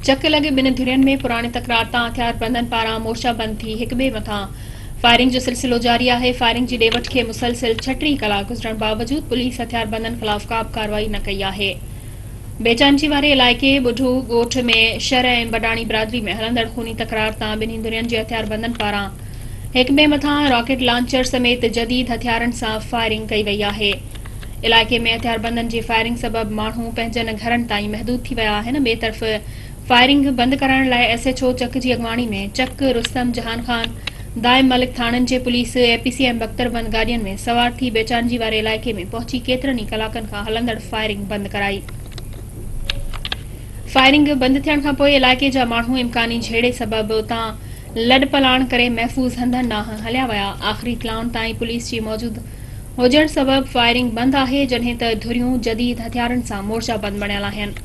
چڪ لڳ ٻن ڌرين ۾ پراڻي تڪرار تان هٿياربندن پاران مورچا بند ٿي هڪٻئي مٿان فائرنگ جو سلسلو جاري آهي، فائرنگ جي ڏي وٺ کي مسلسل 36 ڪلاڪ گذرڻ باوجود پوليس هٿياربندن خلاف ڪابه ڪارروائي نه ڪئي آهي. بيچانجي واري علائقي ٻڍو ڳوٺ ۾ شر ۽ بڊاڻي برادري ۾ هلندڙ خوني تڪرار تان ٻنهي ڌرين جي هٿياربندن پاران هڪٻئي مٿان راڪيٽ لانچر سميت جديد هٿيارن سان فائرنگ ڪئي وئي آهي. علائقي ۾ هٿياربندن جي فائرنگ سبب ماڻهو پنهنجن گهرن تائين محدود ٿي ويا آهن، ٻئي طرف فائرنگ بند ڪرائڻ لاء ايس ايڇ او چڪ جي اڳواڻي ۾ چڪ، رستم، جهان خان، دائم ملڪ ٿاڻن جي پوليس، اي پي سي ۽ بڪتربند گاڏين ۾ سوار ٿي بيچانجي واري علائقي ۾ پهچي ڪيترن ئي ڪلاڪن کان هلندڙ فائرنگ بند ڪرائي. فائرنگ بند ٿيڻ کانپوء علائقي جا ماڻهو امڪاني جهيڙي سبب اتان لڏپلاڻ ڪري محفوظ هنڌن ڏانهن هليا ويا، آخري اطلاعن تائين پوليس جي موجود هجڻ سبب فائرنگ بند آهي، جڏهن ته ڌريون جديد هٿيارن سان مورچا بند بڻيل آهن.